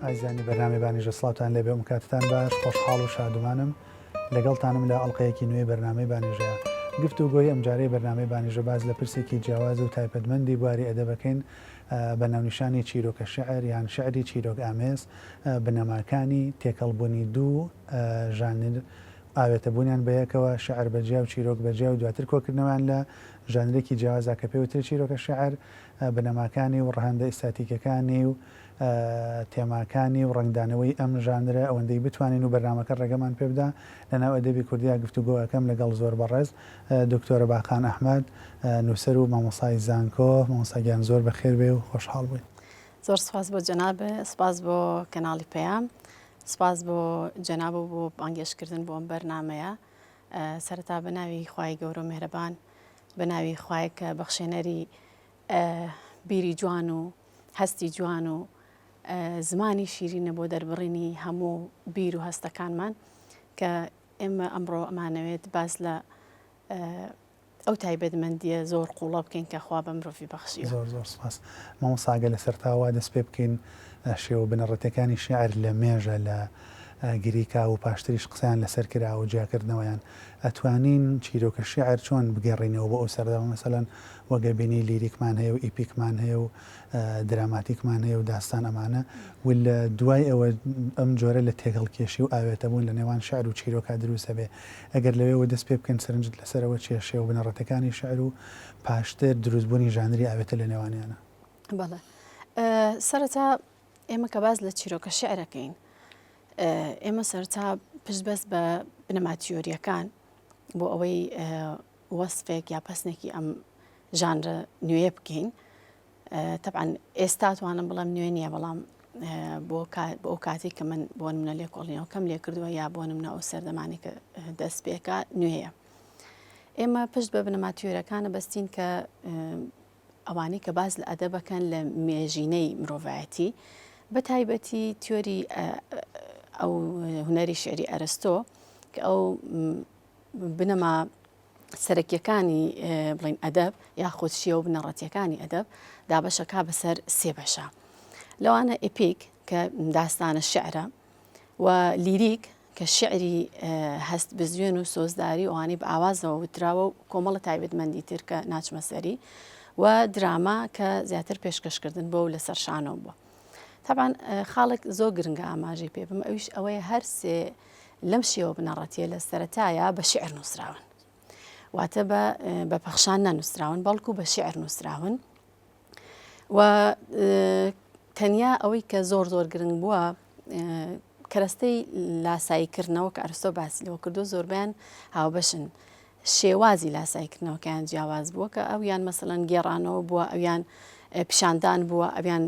ئازیزانی بەرنامەی بانیژە سڵاوتان لێبێ ئەم کاتتان باش خۆشحاڵ و شادومانم لەگەڵتانم لە ئەڵقەیەکی نوێی بەرنامەی بانیژەیە گفت و گۆی ئەمجارەی بەرنامەی بانیژە باس لە پرسێکی جیاواز و تایبەتمەندی بواری ئەدەبەکەین بە ناونیشانی چیرۆکە شعر یان شعری چیرۆک ئامێز بنەماکانی تێکەڵبوونی دوو ژانر ئاوێتەبوونیان بەیەکەوە، شیعر بە جیا و چیرۆک بە جیا و دواتر کۆکردنەوەیان لە ژانرێکی جیاوازدا کە پێی وترێت چیرۆکە شیعر، بنەماکانی و ڕەهەندە ئیستاتیکیەکانی و تێماکانی و ڕەنگدانەوەی ئەم ژانرە ئەوەندەی بتوانین و بەرنامەکە ڕێگەمان پێ بدا لەناو ئەدەبی کوردیا گفتوگۆ ئەکەم لەگەڵ زۆر بەڕێز دکتۆرە باقان ئەحمەد نووسەر و مامۆستای زانکۆ. مامۆستا گیان زۆر بەخێر بێی و خۆشحاڵ بووین. زۆر سوپاس بۆ جەنابت، سوپاس بۆ کەناڵی پەیام. سپاس بۆ جەناب و بۆ بانگێشتکردن بۆ ئەم بەرنامەیە. سەرەتا بە ناوی خوای گەورە و مێهرەبان، بە ناوی خوایەک کە بەخشێنەری بیری جوان و هەستی جوان و زمانی شیرینە بۆ دەربڕینی هەموو بیر و هەستەکانمان کە ئێمە ئەمڕۆ ئەمانەوێت باس لە ئەو تایبەتمەندییە زۆر قووڵە بکەین کە خوا بە مرۆڤی بەخشیوە. زۆر زۆر سوپاس مامۆستا ئەگەر لە سەرتاوە دەست پێ بکەین شێوە بنەڕەتیەکانی شیعر لە مێژە لە گریکا و پاشتریش قسەیان لەسەر کرا و جیاکردنەوەیان ئەتوانین چیرۆکە شیعر چۆن بگەڕینەوە بۆ ئەو سەردەمە مەسەلەن وەک ئەبینی لیریکمان هەیە و ئیپیکمان هەیە و دراماتیکمان هەیە و داستان ئەمانە و لە دوای ئەوە ئەم جۆرە لە تێکهەڵکێشی و ئاوێتەبوون لە نێوان شیعر و چیرۆکا دروست ئەبێ ئەگەر لەوێوە دەست پێ بکەین سەرنجت لەسەر ئەوە چیە شێوە بنەڕەتەکانی شیعر و پاشتر دروستبوونی ژانری ئاوێتە لە نێوانیانا؟ بەڵێ سەرەتا ئێمە کە باس لە چیرۆکە شیعرەکەین ئێمە سەرەتا پشت بەست بە بنەما تیۆرییەکان بۆ ئەوەی وەسفێک یا پەسنێکی ئەم ژانرە نوێیە بکەین تەبعەن ئێستا توانم بڵێم نوێ نییە بەڵام بۆ ئەو کاتێک کە من بۆ منە لێکۆڵینەوەکەم لێ کردووە یا بۆ منە ئەو سەردەمانی کە دەست پێکا نوێیە ئێمە پشت بە بنەما تیۆرەکانە بەستین کە ئەوانەی کە باس لە ئەدەبەکەن لە مێژینەی مرۆڤایەتی بە تایبەتی تیۆری ئەو هونەری شعری ئەرستۆ کە ئەو بنەما سەرەکیەکانی بڵین ئەدەب یاخود شیە و بنەڕەتیەکانی ئەدەب دابەشەکا بەسەر سێ بەشە لەوانە ئیپیک کە داستانە شعرە و لیریک کە شعری هەست بزوێن و سۆزداری ئەوانەی بە ئاوازەوە وتراوە و کۆمەڵە تایبەتمەندی تر کە ناچمە سەری و دراما کە زیاتر پێشکەشکردن بۆ و لەسەر شانۆ بووە. تەبعەن خاڵێک زۆر گرنگە ئاماژەی پێ بم ئەویش ئەوەیە هەر سێ لەم شێوە بنەڕەتیە لە سەرەتایە بە شیعر نووسراون واتە بە بە پەخشان نەنووسراون بەڵکو بە شیعر نووسراون و تەنیا ئەوەی کە زۆر زۆر گرنگ بووە کەرەستەی لاساییکردنەوە کە ئەرستۆ باسی لەوە کردو زۆربیان هاوبەشن شێوازی لاساییکردنەوەکەیان جیاواز بووە کە ئەویان مەسەلەن گێڕانەوە بووە ئەویان پیشاندان بووە ئەویان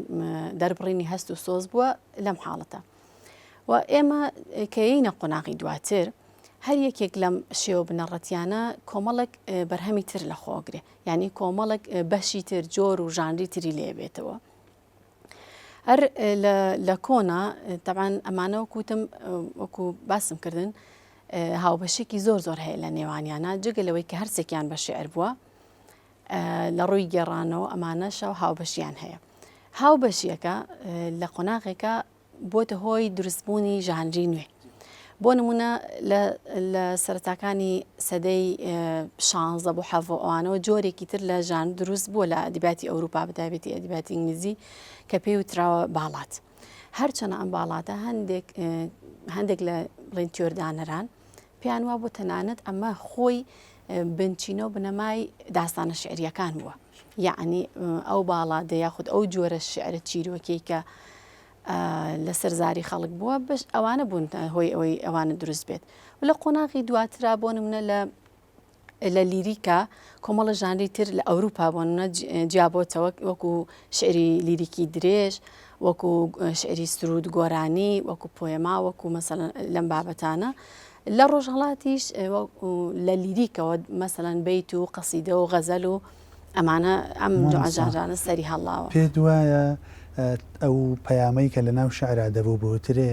دەربڕینی هەست و سۆز بووە لەم حاڵەتە و ئێمە کە یەینە قۆناغی دواتر هەر یەکێک لەم شێوە بنەڕەتیانە کۆمەڵێک بەرهەمی تر لە خۆگرێ یعنی کۆمەڵێک بەشی تر جۆر و ژانری تری لێبێتەوە هەر لە کۆنا تەبعەن ئەمانە وەکو وتم وەکو باسم کردن هاوبەشێکی زۆر زۆر هەیە لە نێوانیانە جگە لەوەی کە هەرسێکیان بە شعر بووە لە ڕووی گێڕانەوە ئەمانەشە هاوبەشیان هەیە هاوبەشیەکە لە قۆناغێکە بۆتە هۆی دروستبوونی ژانری نوێ. بۆ نمونە لە سەرەتاکانی سەدەی شانزە بۆ حەڤە ئەوانەوە جۆرێکی تر لە ژانر دروست بووە لە ئەدەبیاتی ئەوروپا بەتایبەتی ئەدەبیاتی ئینگلیزی کە پێی وتراوە باڵات. هەرچەنە ئەم باڵاتە هەندێک هەندێک لە بڵێن تیۆردانەران پێیان وا بۆ تەنانەت ئەمە خۆی بنچینە و بنەمای داستانە شعریەکان بووە یەعنی ئەو باڵادە یاخود ئەو جۆرە شعرە چیرۆکیەی کە لەسەر زاری خەڵک بووە بەش ئەوانە بوون هۆی ئەوەی ئەوانە دروست بێت و لە قۆناغی دواترا بۆ نمونە لە لە لیریکا کۆمەڵە ژانری تر لە ئەوروپا بۆ نمونە جیابۆتەوە وەکو شعری لیریکی درێژ وەکو شعری سرود گۆرانی وەکو پۆێما وەکو مەسەلەن لەم بابەتانە لە ڕۆژهەڵاتیش لە لیریکەوە مەسەلەن بەیت و قەسیدە و غەزەل و ئەمانە ئەم ژانرانە سەری هەڵاوە. پێت وایە ئەو پەیامەی کە لەناو شیعرا دەبوو بوترێ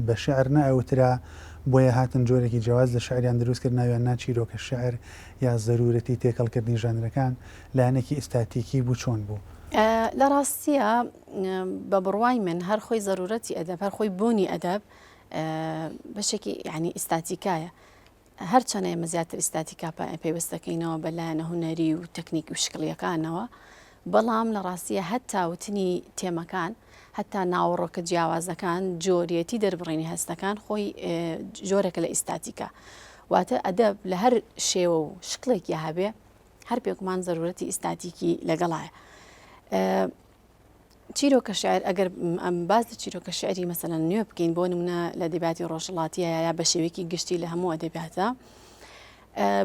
بە شیعر نەئەوترا بۆیە هاتن جۆرێکی جیاواز لە شیعریان دروست کرد ناویان نا چیرۆکە شیعر یا زەرورەتی تێکەڵکردنی ژانرەکان لایەنێکی ئیستاتیکی بوو چۆن بوو؟ لە ڕاستییا بە بڕوای من هەر خۆی زەرورەتی ئەدەب، هەر خۆی بوونی ئەدەب بەشێکی یانی ئیستاتیکایە. هەرچەنە ئێمە زیاتر ئیستاتیکا پەیوەست دەکەینەوە بە لایەنە هونەری و تەکنیک و شکڵیەکانەوە، بەڵام لە ڕاستییا هەتا وتنی تێمەکان، هەتا ناوەڕۆکە جیاوازەکان، جۆریەتی دەربڕینی هەستەکان خۆی جۆرێکە لە ئیستاتیکا. واتە ئەدەب لە هەر شێوە و شکڵێکی هەبێ، هەر بێگومان زەرورەتی ئیستاتیکی لەگەڵایە. چیرۆکە شعر ئەگەر ئەم باس لە چیرۆکە شعری مەسەلەن نوێ بکەین بۆ نمونە لە ئەدەبیاتی ڕۆژهەڵاتیە یا بە شێوەیەکی گشتی لە هەموو ئەدەبیاتە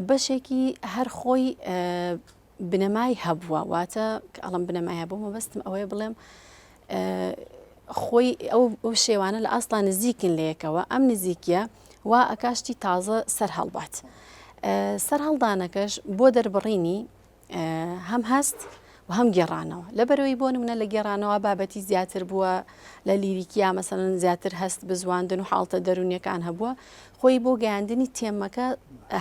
بەشێکی هەر خۆی بنەمای هەبووە واتە ئەڵم بنەمای هەبوو مەبەستم ئەوەیە بڵێم خۆی ئەو ئەو شێوانە لە ئاستا نزیکن لە یەکەوە ئەم نزیکیە وا ئەکاشتی تازە سەر هەڵبات سەر هەڵدانەکەش بۆ دەربڕینی هەم هەست و هەم گێڕانەوە لەبەرەوەی بۆ نمونە لە گێڕانەوە بابەتی زیاتر بووە لە لیریکیا مەسەلەن زیاتر هەست بزواندن و حاڵتە دەروونیەکان هەبووە خۆی بۆ گەیاندنی تێمەکە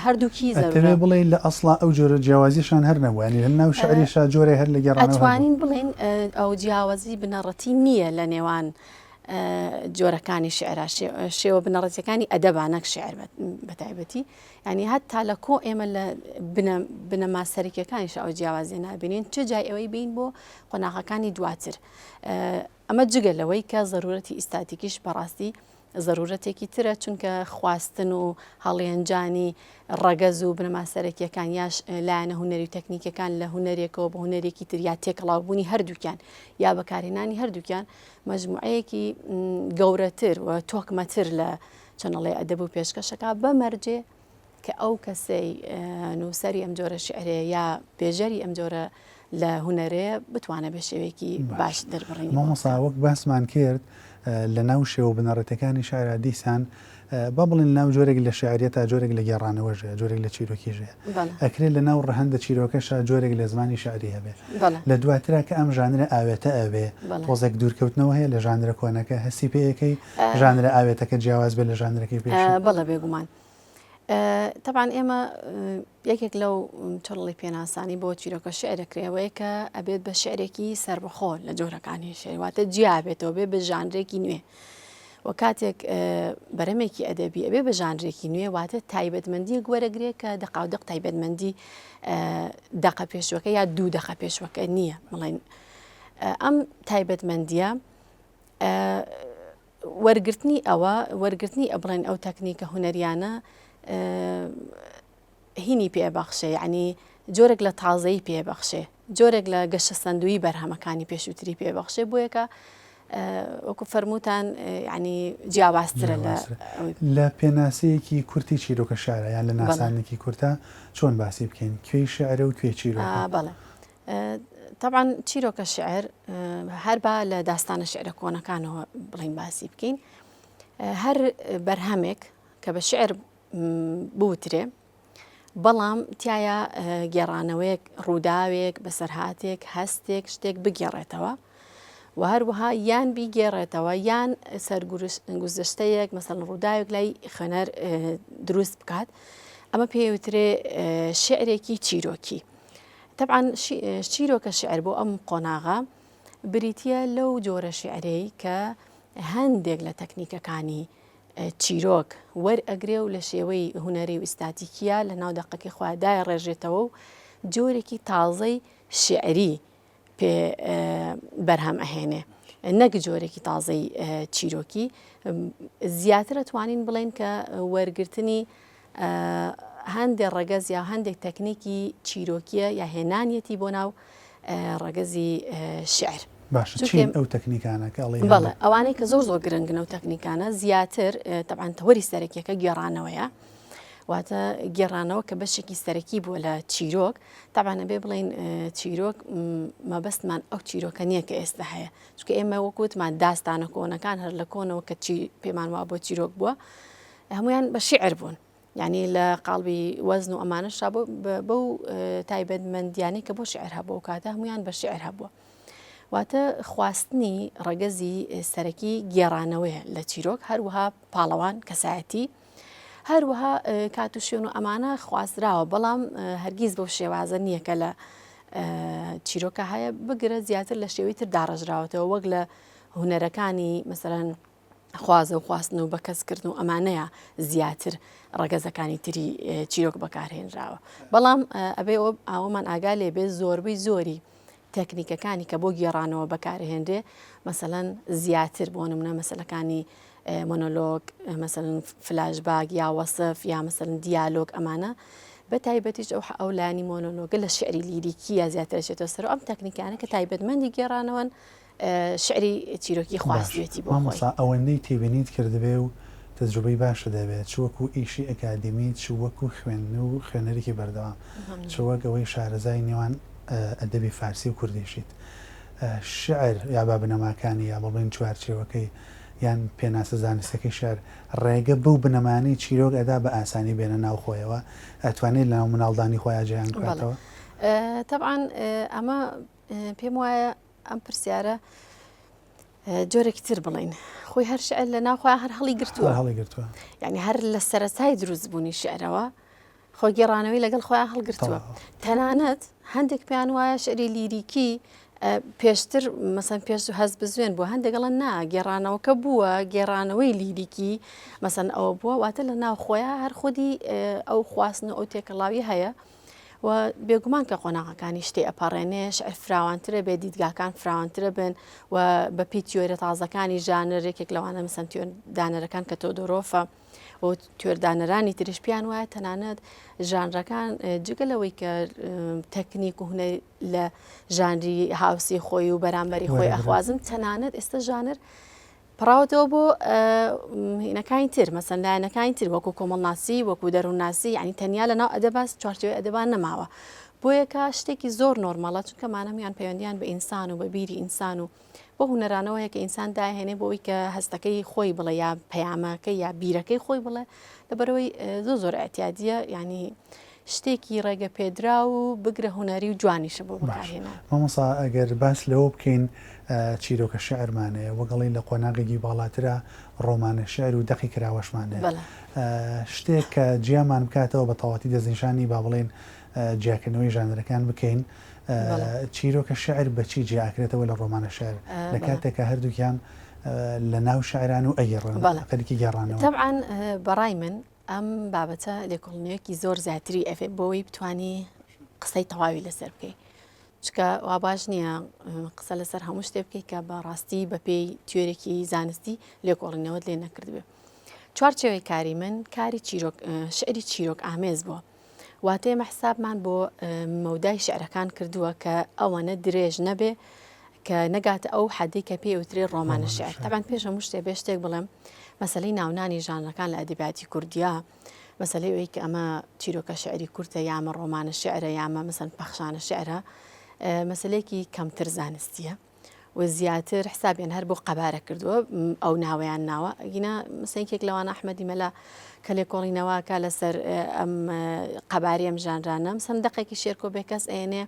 هەردووکی زەرورە. ئەتەوێ بڵێی لە ئەسڵا ئەو جۆرە جیاوازیەشان هەر نەبووە یانی لە ناو شعریشا جۆرێ هەر لە گێڕانەوە هەبووە؟ ئەتوانین بڵێین ئەو جیاوازی بنەڕەتی نییە لە نێوان جۆرەکانی شعرا شێوە بنەڕەتیەکانی ئەدەبا نەک شعر بە تایبەتی یانی هەتا لە کۆ ئێمە لە بنەما سەرەکیەکانیش ئەو جیاوازیە نابینین چ جای ئەوەی بین بۆ قۆناغەکانی دواتر ئەمە جگە لەوەی کە زەرورەتی ئیستاتیکیش بەڕاستی زەرورەتێکی ترە چونکە خواستن و هەڵێنجانی ڕەگەز و بنەما سەرەکیەکان یاش لایەنە هونەری و تەکنیکەکان لە هونەرێکەوە بۆ هونەرێکی تر یا تێکەڵاوبوونی هەردووکیان یا بەکارهێنانی هەردووکیان مەجموعەیەکی گەورەتر و تۆکمەتر لە چەنەڵی ئەدەب و پێشکەشەکە بە مەرجێ کە ئەو کەسەی نووسەری ئەم جۆرە شیعرەیە یا بێژەری ئەم جۆرە لە هونەرەیە بتوانێت بە شێوەیەکی باش دەربڕینی بۆ مامۆستا بکات. وەک باسمان کرد لە ناو شێوە بنەڕەتیەکانی شیعرا دیسان با بڵێین لە ناو جۆرێک لە شیعریەتا جۆرێک لە گێڕانەوەش هەیە جۆرێک لە چیرۆکیش هەیە بەڵێ. ئەکرێ لە ناو ڕەهەندە چیرۆکەشا جۆرێک لە زمانی شیعری هەبێ بەڵێ. لە دواترا کە ئەم ژانرە ئاوێتە ئەبێ بەڵێ. تۆزێک دوورکەوتنەوە هەیە لە ژانرە کۆنەکە هەستی پێ ئەکەی ژانرە ئاوێتەکە جیاواز بێ لە ژانرەکەی پێشوو؟ بەڵێ بێگومان. تەبعەن ئێمە یەکێک لەو چڕڵی پێناسانی بۆ چیرۆکە شعر دەکرێ ئەوەیە کە ئەبێت بە شعرێکی سەربەخۆ لە جۆرەکانی شعر واتە جیا بێتەوە بێ بە ژانرێکی نوێ و کاتێک بەرەمێکی ئەدەبی ئەبێ بە ژانرێکی نوێ واتە تایبەتمەندیەک وەرەگرێ کە دەقاودەق تایبەتمەندی دەقە پێشوەکە یا دوو دەقە پێشوەکە نییە بڵێن ئەم تایبەتمەندیە وەرگرتنی ئەوە، وەرگرتنی بڵێن ئەو تەکنیکە هونەریانە هینی پێ بەخشێ یعنی جۆرێک لە تازەیی پێ بەخشێ جۆرێک لە گەشەسەندووی بەرهەمەکانی پێشووتری پێ بەخشێ بۆیەکە وەکو فەرمووتان ینی جیاوازترە لە لە پێناسەیەکی کورتی چیرۆکە شعرە یان لە ناسانێکی کورتە چۆن باسی بکەین کوێی شعرە و کوێی چیرۆکە بەڵێ تەبعەن چیرۆکە شیعر هەر با لە داستانە شیعرە کۆنەکانەوە بڵین باسی بکەین هەر بەرهەمێک کە بە شیعر بوترێ بەڵام تایە گێڕانەوەیەک ڕووداوێک بەسەرهاتێک هەستێک شتێک بگێڕێتەوە و هەروەها یان بیگێڕێتەوە یان سەرگوزشتەیەک مەسەن ڕووداوێک لای خوێنەر دروست بکات ئەمە پێوترێ شعرێکی چیرۆکی. تەبعەن چیرۆکە شیعر بۆ ئەم قۆناغە بریتییە لەو جۆرە شیعرەی کە هەندێک لە تەکنیکەکانی چیرۆک وەرئەگرێ و لە شێوەی هونەری و ئیستاتیکیە لە ناو دەقەکەی خۆیان دایڕێژێتەوە و جۆرێکی تازەی شیعری پێ بەرهەم ئەهێنێ نەک جۆرێکی تازەی چیرۆکی زیاتر ئەتوانین بڵێن کە وەرگرتنی هەندێک ڕەگەز یا هەندێک تەکنیکی چیرۆکیە یا هێنانیەتی بۆ ناو ڕەگەزی شعر. باشە چین ئەو تەکنیکانە کە ئەڵێی بەڵێ ئەوانەی کە زۆر زۆر گرنگن ئەو تەکنیکانە زیاتر تەبعەن تەوەری سەرەکیەکە گێڕانەوەیە واتە گێڕانەوە کە بەشێکی سەرەکی بووە لە چیرۆک تەبعەن ئەبێ بڵێین چیرۆک مەبەستمان ئەو چیرۆکە نییە کە ئێستا هەیە چونکە ئێمە وەکو وتمان داستانە کۆنەکان هەر لە کۆنەوە کە چی پێمان وا بۆ چیرۆک بووە هەمویان بە شیعر بوون یعنی لە قاڵبی وەزن و ئەمانەشا بەو تایبەتمەندیانەی کە بۆ شیعر هەبوو ئەو کاتە هەمویان بە شیعر هەبووە واتە خواستنی ڕەگەزی سەرەکی گێڕانەوەیە لە چیرۆک هەروەها پاڵەوان کەسایەتی هەروەها کات و شوێن و ئەمانە خوازراوە بەڵام هەرگیز بەو شێوازە نییە کە لە. چیرۆکە هەیە بگرە زیاتر لە شێوەی تر داڕێژراوەتەوە وەک لە هونەرەکانی مەسەرەن خوازە و خواستن و بەکەسکردن و ئەمانەیە زیاتر ڕەگەزەکانی تری چیرۆک بەکارهێنراوە بەڵام ئەبێ ئەوەمان ئاگا لێ بێ زۆربەی زۆری تەکنیکەکانی کە بۆ گێڕانەوە بەکارهێنرێ مەسەلەن زیاتر بۆ نمونە مەسەلەکانی مۆنۆلۆگ مەسەلەن فلاشباک یا وەسف یا مەسەلەن دیالۆگ ئەمانە بە تایبەتیش ئەو ئەو لایەنی مۆنۆلۆگە لە شعری لیریکی یا زیاتر ئەچێتەوە سەر ئەم تەکنیکانە کە تایبەتمەندی گێڕانەوەن شعری چیرۆکی خواستوێتی بۆ خۆی. مامۆستا ئەوەندەی تێبینیت کردبێ و تەجروبەی باشت هەبێ چ وەکو ئیشی ئەکادیمی چ وەکو خوێندن و خوێنەرێکی بەردەوام چ وەک ئەوەی شارەزای نێوان ئەدەبی فارسی و کوردیشیت شیعر یا با بنەماکانی یا بڵێین چوارچێوەکەی یان پێناسە زانستیەکەی شیعر ڕێگە بەو بنەمانەی چیرۆک ئەدا بە ئاسانی بێنە ناو خۆیەوە ئەتوانێت لەناو مناڵدانی خۆیا جێیان بکاتەوە؟ تەبعەن ئەمە پێم وایە ئەم پرسیارە جۆرێکی تر بڵین خۆی هەر شعر لە ناو خۆیان هەر هەڵی گرتووە هەڵی گرتووە یعنی هەر لە سەرەتای دروست بوونی شعرەوە خۆ گێڕانەوەی لەگەڵ خۆیان هەڵگرتووە تەنانەت هەندێک پێیان وایە شعری لیریکی پێشتر مەسەن پێش هەست بزوێن بوو هەندێکڵە نا گێڕانەوەکە بووە گێڕانەوەی لیریکی مەسەن ئەوە بووە واتە لە ناو خۆیان هەر خودی ئەو خواستن و ئەو تێکەڵاوی هەیە و بێگومان کە قۆناغەکانیش تێئەپەڕێنێ، شعر فراوانترە بێ، دیدگاکان فراوانترە بن و بە پێی تیۆرە تازەکانی ژانر، یەکێک لەوانە مەسەن تیۆر دانەرەکان کە تۆدۆرۆفە و تیۆردانەرانی تریش پێیان وایە تەنانەت ژانرەکان جگە لەوەی کە تەکنیک و هونەر لە ژانری هاوسی خۆی و بەرامبەری خۆی ئەخوازن تەنانەت ئێستا ژانر پەڕاوەتەوە بۆ هینەکانی تر مەسەن لایەنەکانی تر وەکو کۆمەڵناسی وەکو دەروونناسی یعنی تەنیا لەناو ئەدەبا چوارچێوەی ئەدەبا نەماوە بۆیەکە شتێکی زۆر نۆرمەڵە چونکە مانەمیان پەیوەندیان بە ئینسان و بە بیری ئینسان و بۆ هونەرانەوە هەیە کە ئینسان داهێنێ بۆ ئەوی کە هەستەکەی خۆی بڵێ یا پەیامەکە یا بیرەکەی خۆی بڵێ لەبەرەوەی زۆر زۆر ئەتیادیە یعنی شتێکی ڕێگە پێدراو و بگرە هونەری و جوانیشە بۆ بەکارهێنان. مامۆستا ئەگەر باس لەوە بکەین چیرۆکە شیعرمان هەیە وەک ئەڵێی لە قۆناغێکی باڵاترا ڕۆمانە شیعر و دەقی کراوەشمان هەیە شتێک کە جیامان بکاتەوە بە تەواتی دەستنیشانی با بڵێین جیاکردنەوەی ژانرەکان بکەین چیرۆکە شیعر بە چی جیا ئەکرێتەوە لە ڕۆمانە شیعر لە کاتێک کە هەردووکیان لە ناو شیعران و ئەگێڕن خەریکی گێڕانەوەن. تەبعەن بەڕای من ئەم بابەتە لێکۆڵینەوەیەکی زۆر زیاتری ئەوێ بۆی بتانی قسەی تەواوی لەسەر بکەی چکە وا باش نییە قسە لەسەر هەموو شتێ بکەیت کە بە ڕاستی بەپێی تیۆرێکی زانستی لێکۆڵینەوەت لێ نەکردبێ چوارچێوەی کاری من کاری چیرۆک شعری چیرۆک ئامێز بووە واتە ئێمە حسابمان بۆ مەودای شعرەکان کردووە کە ئەوەنە درێژ نەبێ کە نەگاتە ئەو حەدەی کە پێی ئەوترێ ڕۆمانە شعر. تەبعەن پێش هەموو شتێ بێ شتێک بڵێم مەسەلەی ناونانی ژانرەکان لە ئەدەبیاتی کوردیا مەسەلەی ئەوەی کە ئەمە چیرۆکە شعری کورتە یا ئەمە ڕۆمانە شعرە یا ئەمە مەسەن پەخشانە شعرە مەسەلەیەکی کەمتر زانستیە و زیاتر حسابیان هەر بۆ قەبارە کردووە ئەو ناوەیان ناوە ئەگینا مەسەن یەکێک لەوانە ئەحمەدی مەلا کە لێکۆڵینەوەکە لەسەر ئەم قەباری ئەم ژانرانە مەسەن دەقێکی شێرکۆ بێکەس ئەیەنێ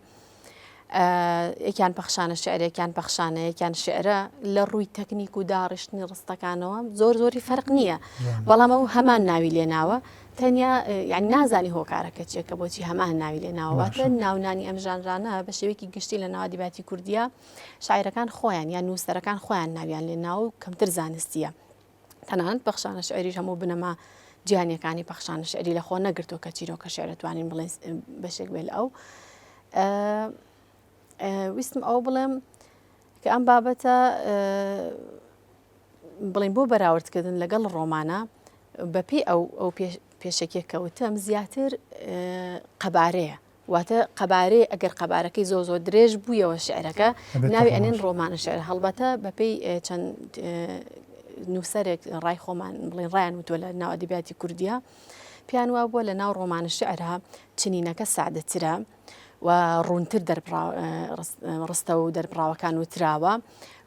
یەکیان پەخشانە شعرێکیان پەخشانە یەکیان شعرە لە ڕووی تەکنیک و داڕشتنی ڕستەکانەوە زۆر زۆری فەرق نییە بەڵام ئەو هەمان ناوی لێناوە تەنیا یعنی نازانی هۆکارەکە چیە کە بۆچی هەمان ناوی لێناوە واتە ناونانی ئەم ژانرانە بە شێوەیەکی گشتی لە ناو ئەدەبیاتی کوردیە شاعیرەکان خۆیان یان نووسەرەکان خۆیان ناویان لێناوە و کەمتر زانستیە تەنانەت پەخشانە شعریش هەموو بنەما جیهانیەکانی پەخشانە شعری لە خۆ نەگرتووە کە چیرۆکە شعر توانین بڵێن بەشێک بێت لە ئەو ویستم ئەوە بڵێم کە ئەم بابەتە بڵێن بۆ بەراوردکردن لەگەڵ ڕۆمانە بەپێی ئەو ئەو پێشەکیە کە وتم زیاتر قەبارەیە واتە قەبارەی ئەگەر قەبارەکەی زۆر زۆر درێژ بوویەوە شعرەکە ناوی ئەنێن ڕۆمانە شعر هەڵبەتە بەپێی چەند نووسەرێک ڕای خۆمان بڵێن ڕایان وتووە لە ناو ئەدەبیاتی کوردیە پیان وا بووە لە ناو ڕۆمانە شعرە چنینەکە سادەترە و ڕوونتر ڕستە و دەربڕاوەکان وتراوە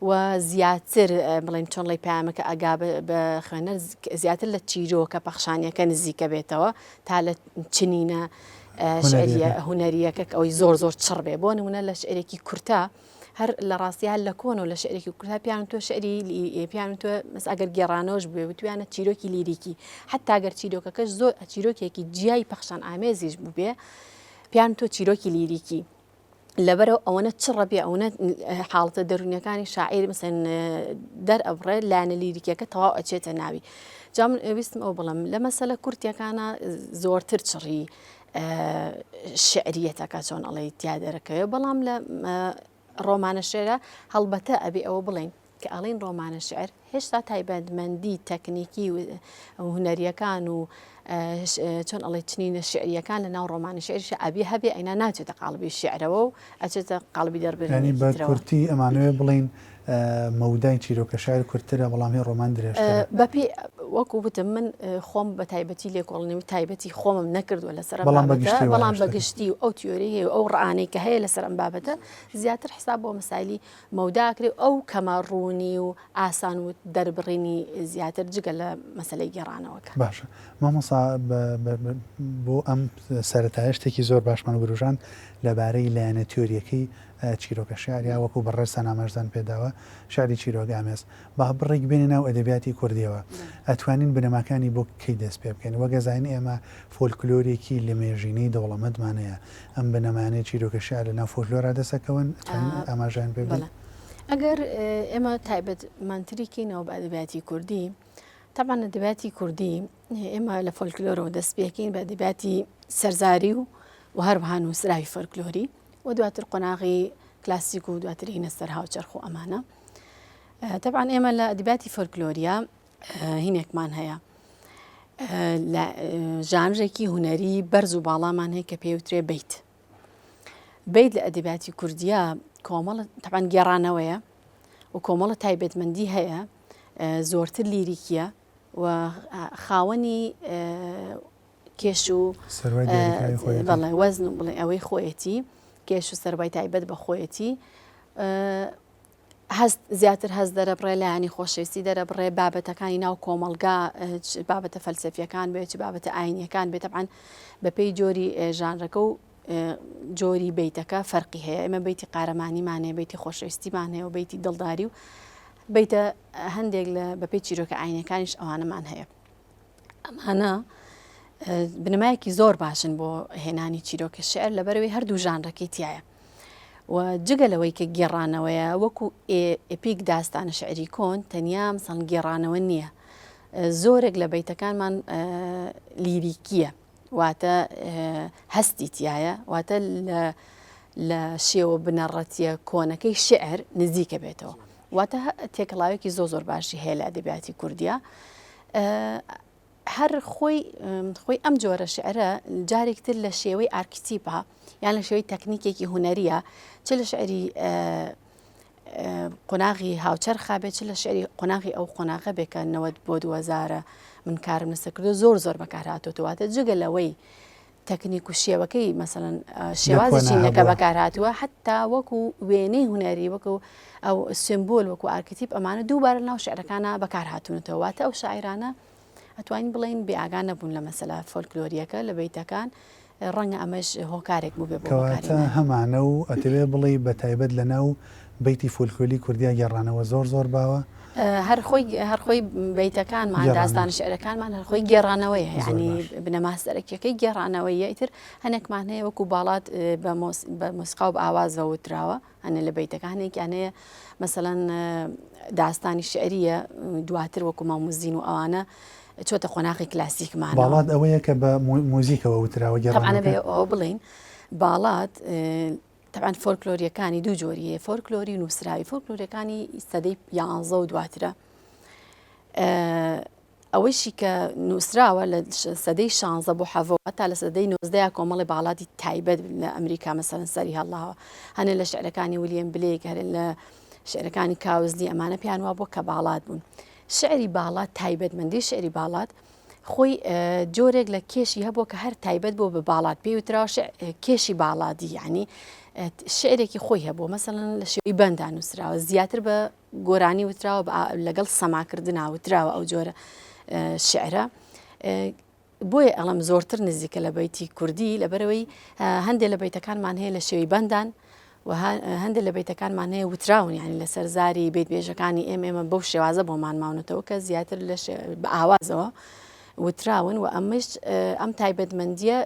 و زیاتر بڵێن چۆن ڵی پامەکە ئەگا بە خوێنەر زیاتر لە چیرۆکە پەخشانیەکە نزیکە بێتەوە تا لە چنینە شعریە هونەریەکە ئەوەی زۆر زۆر چڕ بێ بۆ نمونە لە شعرێکی کورتە هەر لە ڕاستی هەر لە کۆن و لە شعرێکی کورتا پیان تۆ شعری پیان تۆ مەس ئەگەر گێڕانەوەش بێ وتویانە چیرۆکی لیریکی حتا گەر چیرۆکەکەش زۆر چیرۆکێکی جیای پەخشان ئامێزیش بووبێ پیان تۆ چیرۆکی لیریکی. لەبەرئەوە ئەوەنە چڕە بێ ئەوەنە حاڵەتە دەروونیەکانی شاعیر مەسەن دەرئەبڕێ لایەنە لیریکیەکە تەواو ئەچێتە ناوی جا من ویستم ئەو بڵێم لە مەسەلە کورتیەکانە زۆرتر چڕی شعریەتەکە چۆن ئەڵێی تیا دەرەکەوێ بەڵام لە ڕۆمانە شعرە هەڵبەتە ئەبێ ئەوە بڵێین کە ئەڵێین ڕۆمانە شعر هێشتا تایبەتمەندی تەکنیکی و هونەریەکان و چۆن ئەڵێ چنینە شعریەکان لە ناو ڕۆمانی شعریش ئەبێ هەبێ ئەینا ناچێتە قاڵبی شعرەوە و ئەچێتە قاڵبی دەربڕینێکی بە ترەوە. کورتی ئەمانەوێ بڵێین مەودای چیرۆکە شعر کورتترە بەڵام هی ڕۆمان درێژترە. بەپێی وەکو وتم من خۆم بە تایبەتی لێکۆڵینەوەی تایبەتی خۆمم نەکردووە لەسەر ئەم بەڵام بە بابەتە گشتی وایە بەڵام بە شتەکە. گشتی و ئەو تیۆریەی هەیە و ئەو ڕەئانەی کە هەیە لەسەر ئەم بابەتە زیاتر حساب بۆ مەسایلی مەودا ئەکرێ و ئەو کەمە ڕوونی و ئاسان و دەربڕینی زیاتر جگە لە مەسەلەی گێڕانەوەکە. باشە مامۆستا بۆ ئەم سەرەتایە شتێکی زۆر باشمان وروژاند لەبارەی لایەنە تیۆریەکەی چیرۆکە شیعر یا وەکو بەڕێزتان ئاماژەتان پێداوە شیعری چیرۆک ئامێز با بڕێک بێنە ناو ئەدەبیاتی کوردیەوە ئەتوانین بنەماکانی بۆ کەی دەست پێ بکەین وەک ئەزانین ئێمە فۆلکلۆرێکی لەمێژینەی دەوڵەمەندمان هەیە ئەم بنەمایانەی چیرۆکە شیعر لەناو فۆلکلۆرا دەست ئەکەون ئەتوانین ئاماژەیان پێ بدەین؟ بەڵێ ئەگەر ئێمە تایبەتمەندتری کەینەوە بە ئەدەبیاتی کوردی تەبعەن ئەدەبیاتی کوردی ئێمە لە فۆلکلۆرەوە دەست پێکەین بە ئەدەبیاتی سەرزاری و و هەروەها نووسراوی فۆلکلۆری و دواتر قۆناغی کلاسیک و دواتر هینە سەر هاوچەرخ و ئەمانە تەبعەن ئێمە لە ئەدەبیاتی فۆلکلۆریە هینێکمان هەیە لە ژانرێکی هونەری بەرز و باڵامان هەیە کە پێوترێ بیت بیت لە ئەدەبیاتی کوردیە کۆمەڵ تەبعەن گێڕانەوەیە و کۆمەڵە تایبەتمەندی هەیە زۆرتر لیریکیە و خاوەنی کێش و بەڵێ وەزن و بڵێ ئەوەی خۆیەتی کێش و سەروای تایبەت بە خۆیەتی هەست زیاتر هەست دەرەبڕێ لایەنی خۆشەویستی دەرەبڕێ بابەتەکانی ناو کۆمەڵگا چ بابەتە فەلسەفیەکان بێت چ بابەتە ئاینیەکان بێت تەبعەن بەپێی جۆری ژانرەکە و جۆری بیتەکە فەرقی هەیە ئێمە بیتی قارەمانیمان هەیە بیتی خۆشەویستیمان هەیە و بیتی دڵداری و بیتە هەندێک لە بەپێی چیرۆکە ئاینەکانیش ئەوانەمان هەیە ئەمانە بنەمایەکی زۆر باشن بۆ هێنانی چیرۆکە شعر لەبەرەوەی هەردوو ژانرەکەی تایە و جگە لەوەی کە گێڕانەوەیە وەکو epic داستانە شعری کۆن تەنیا مەسەڵەن گێڕانەوە نییە زۆرێک لە بەیتەکانمان لیریکیە واتە هەستی تایە واتە لە لە شێوە بنەڕەتیە کۆنەکەی شعر نزیکە بێتەوە واتە تێکەڵاوێکی زۆ زۆر باشی هەیە لە ئەدەبیاتی کوردیا هەر خۆی خۆی ئەم جۆرە شعرە جارێک تر لە شێوەی archetype ە یان لە شێوەی تەکنیکێکی هونەریە چ لە شعری قۆناغی هاوچەرخا بێت چ لە شعری قۆناغی ئەو قۆناغە بێ کە 90 بۆ 2000 من کارم لەسەر کردو زۆر زۆر بەکار هاتووەتە جگە لەوەی تەکنیک و شێوەکەی مەسەلەن شێوازی چینەکە بەکارهاتووە حتا وەکو وێنەی هونەری وەکو ئەو سمبول وەکو archetype ئەمانە دووبارە ناو شعرەکانە بەکارهاتوونەتەوە واتە ئەو شاعیرانە ئەتوانین بڵێین بێ ئاگا نەبوون لە مەسەلە فۆلکلۆرییەکە لە بەیتەکان ڕەنگە ئەمەش هۆکارێک بووبێ بۆ کەواتە بەکارهێنانی. هەمانە و ئەتەوێ بڵێی بە تایبەت لە ناو بەیتی فۆلکلۆری کوردیا گێڕانەوە زۆر زۆر باوە؟ هەر خۆی هەر خۆی بەیتەکانمان گێڕانەوە. داستانە شیعرەکانمان هەر خۆی گێڕانەوەیە زۆر یانی باش. بنەما سەرەکییەکەی گێڕانەوەیە ئیتر هەنێکمان هەیە وەکوو باڵاد بە مۆس بە مۆسیقا و بە ئاوازەوە وتراوە. هەنێ لە بەیتەکان هەنێکیان هەیە مەسەلەن داستانی شعریە دواتر وەکو ماموزین و ئەوانە چۆتە قۆناغی کلاسیکمان باڵات ئەوەیە کە بە موزیکەوە وتراوە گێڕانەوە ئەوە بڵین باڵات طبعا فۆلکلۆریەکانی دوو جۆری هەیە فۆلکلۆری و نووسراوی فۆلکلۆریەکانی سەدەی یانزە و دواترە ئەوەیشی کە نووسراوە لە سەدەی شانزە بۆ حەڤە هەتا لە سەدەی نۆزدەیا کۆمەڵی باڵادی تایبەت لە ئەمریکا مەسەلەن سەری هەڵاوە هەنێ لە شعرەکانی ولیەم بلێک هەرێ لە شعرەکانی کاوزلی ئەمانە پێیان وا بووە کە باڵاد بوون شعری باڵاد تایبەتمەندی شعری باڵاد خۆی جۆرێک لە کێشی هەبووە کە هەر تایبەت بۆ بە باڵاد پێی وتراوە کێشی باڵادی یعنی شعرێکی خۆی هەبووە مەسەلەن لە شێوەی بەندا نووسراوە زیاتر بە گۆرانی وتراوە لەگەڵ سەماکردنا وتراوە ئەو جۆرە شعرە بۆیە ئەڵم زۆرتر نزیکە لە بەیتی کوردی لەبەرەوەی هەندێک لە بەیتەکانمان هەیە لە شێوی بەندان و هەندێک لە بەیتەکانمان هەیە وتراون یعنی لەسەر زاری بیت بێژەکانی ئێمە ئێمە بەو شێوازە بۆمان ماونەتەوە کە زیاتر لە بە ئاوازەوە. وتراون و ئەمەش ئەم تایبەتمەندییە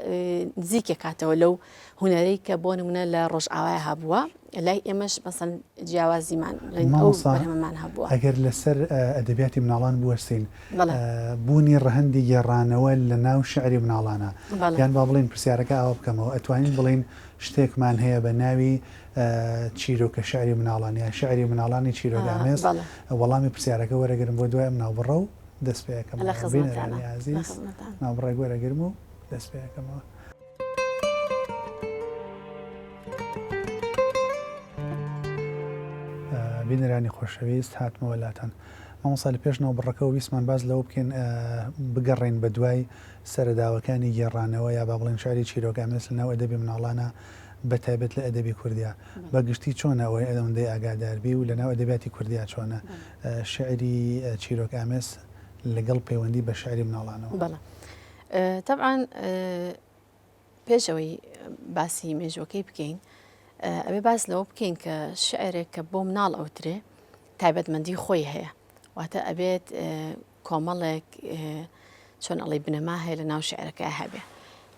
نزیکێکاتەوە لەو هونەرەی کە بۆ نمونە لە ڕۆژئاوای هەبووە لای ئێمەش مەسەن جیاوازیمان مامۆستا هەبووە. ئەگەر لەسەر ئەدەبیاتی مناڵان بوەستین بوونی ڕەهەندی گێڕانەوە لە ناو شیعری مناڵانە یان با بڵێین پرسیارەکە ئاوا بکەمەوە ئەتوانین بڵێین شتێکمان هەیە بە ناوی چیرۆکە شیعری مناڵان یان شیعری مناڵانی چیرۆکئامێز وەڵامی پرسیارەکە وەرەگرم بۆ دوای ئەم ناوبڕە و دەست پێ ئەکەمەوە بینەرانی ئازیز ناوبڕێک وەرەگرم و دەست پێ ئەکەمەوە. بینەرانی خۆشەویست هاتمەوە لاتان. مامۆستا لە پێش ناوبڕەکەوە ویستمان باس لەوە بکەین بگەڕێین بە دوای سەرەداوەکانی گێڕانەوە یا با بڵێن شعری چیرۆکئامێز لە ناو ئەدەبی مناڵانە بە تایبەت لە ئەدەبی کوردیا بە گشتی چۆنە ئەوەی ئەوەندەی ئاگادار بی و لە ناو ئەدەبیاتی کوردیا چۆنە شعری چیرۆکئامێز لەگەڵ پەیوەندی بە شعری مناڵانەوە؟ بەڵێ تەبعەن پێش ئەوەی باسی مێژوەکەی بکەین ئەبێ باس لەوە بکەین کە شعرێک کە بۆ مناڵ ئەوترێ تایبەتمەندی خۆی هەیە واتە ئەبێت کۆمەڵێک چۆن ئەڵی بنەما هەیە لە ناو شعرەکە هەبێ